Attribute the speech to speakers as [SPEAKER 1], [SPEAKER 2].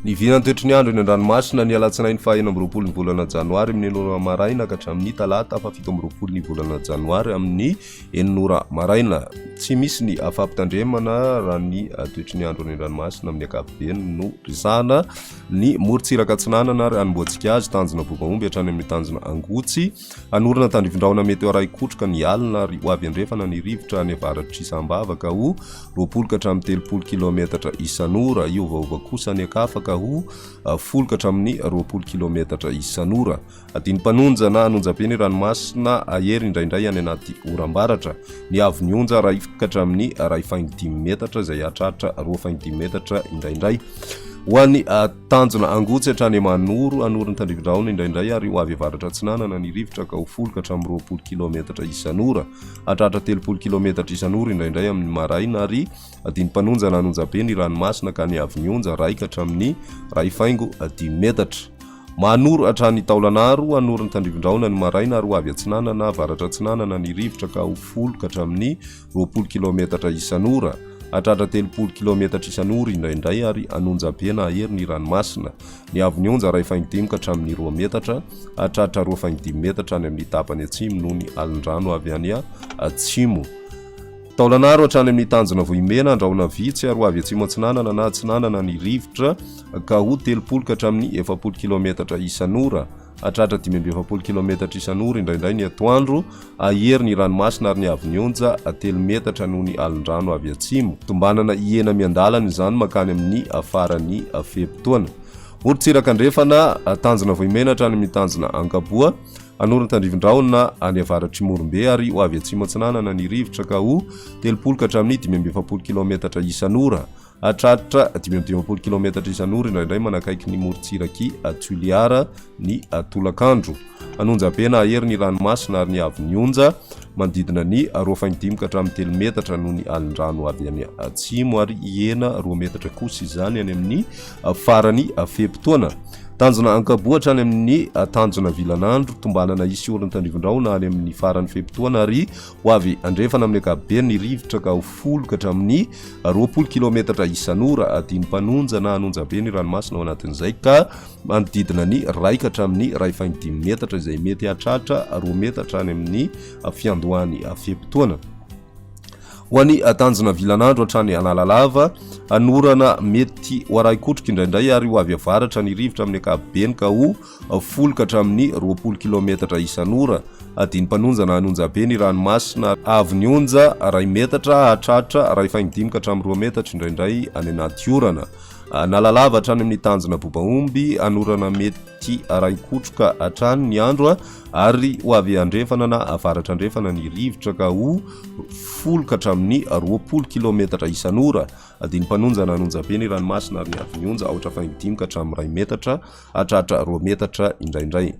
[SPEAKER 1] Ny vinan'ny toetry ny andro eny an-dranomasina ny alatsinainy faha 26 ny volana janoary amin'ny enina ora maraina ka hatramin'ny talata faha 27 ny volana janoary amin'ny enina ora maraina. Tsy misy ny fampitandremana raha ny toetry ny andro any an-dranomasina amin'ny ankapobeny no resahana. Ny morontsiraka atsinanana ary hanombohantsika azy tanjona Bobaomby hatrany amin'ny tanjona Angotsy. Hanorina tandrifindrahona mety ho arahin-kotroka ny alina ary ho avy andrefana ny rivotra any avaratr'i Sambava ka ho 20 ka hatramin'ny 30 kilaometatra isan'ora. Hiovaova kosa any an-kafa ka ho 10 ka hatramin'ny 20 kilaometatra isan'ora. Adin'ny-mpanonja na an'onjabe ny ranomasina hahery indraindray any anaty oram-baratra. Ny haavon'ny onja iray ka hatramin'ny iray faingo dimy metatra izay hahatratra roa faingo dimy metatra indraindray. Ho an'ny tanjona Angotsy hatrany Manoro, Anoron'ny tandrivindrahona indraindray ary ho avy avaratra atsinanana ny rivotra ka ho folo ka hatramin'ny 20 kilaometatra isan'ora. Hatratra 30 kilaometatra isan'ora indraindray amin'ny maraina ary adin'ny-mpanonja na an'onjabe ny ranomasina ka ny haavon'ny onja iray ka hatramin'ny iray faingo dimy metatra. Manoro hatrany Taolanaro, Anoron'ny tandrivindrahona ny maraina ary ho avy atsinanana, avaratra atsinanana ny rivotra ka ho folo ka hatramin'ny 20 kilaometatra isan'ora, hatratra 30 kilaometatra isan'ora indraindray ary an'onjabe na hahery ny ranomasina. Ny haavon'ny onja iray faingo dimy ka hatramin'ny roa metatra, hatratra roa faingo dimy metatra any amin'ny tapany atsimo noho ny alin-drano avy any atsimo. Taolanaro hatrany amin'ny tanjona Vohimena, andrahona vitsy ary ho avy atsimo atsinanana na atsinanana ny rivotra ka ho 30 ka hatramin'ny 40 kilaometatra isan'ora. Hatratra 45 kilaometatra isan'ora indraindray ny atoandro, hahery ny ranomasina ary ny haavon'ny onja telo metatra noho ny alin-drano avy atsimo. Tombanana hihena miandalana izany mankany amin'ny faran'ny fe-potoana. Morontsiraka andrefana, tanjona Vohimena hatrany amin'ny tanjona Ankaboa, Hanorina tandrivindrahona any avaratr'i Morombe ary ho avy atsimo atsinanana ny rivotra ka ho 30 ka hatramin'ny 45 kilaometatra isan'ora. Hatratra 55 kilaometatra isan'ora indraindray manakaiky ny morontsirak'i Toliara ny tolakandro. Hanonja be na hahery ny ranomasina ary ny haavon'ny onja manodidina ny 2,5 ka hatramin'ny 3 metatra noho ny alin-drano avy any atsimo ary hihena 2 metatra kosa izany any amin'ny faran'ny fe-potoana. Tanjona Ankaboa hatrany amin'ny tanjona Vilanandro, tombanana hisy orana tandrivindrahona any amin'ny faran'ny fe-potoana ary ho avy andrefana amin'ny ankapobeny ny rivotra ka ho folo ka hatramin'ny 20 kilaometatra isan'ora. Adino mpanonja na an'onjabe ny ranomasina ao anatin'izay ka manodidina ny iray ka hatramin'ny iray faingo dimy metatra izay mety hahatratra roa metatra any amin'ny fiandohan'ny fe-potoana. Ho an'ny tanjona vilanandro hatrany Analalava, hanorana mety ho arahin-kotroka indraindray ary ho avy avaratra ny rivotra amin'ny ankapobeny ka ho folo ka hatramin'ny 20 kilaometatra isan'ora. Adin'ny mpanonja na an'onjabe ny ranomasina avo ny onja iray metatra hahatratra iray faingo dimy ka hatramin'ny roa metatra indraindray any anaty orana. Analalava hatrany amin'ny tanjona Bobaomby, hanorana mety Ty arahin-kotroka hatrany ny andro ary ho avy andrefana na avaratra andrefana ny rivotra ka ho folo ka hatramin'ny 20 kilaometatra isan'ora. Adin'ny mpanonja na an'onjabe ny ranomasina ary ny avy ny onja aotra faingo dimy ka hatramin'ny iray metatra hatratra roa metatra indraindray.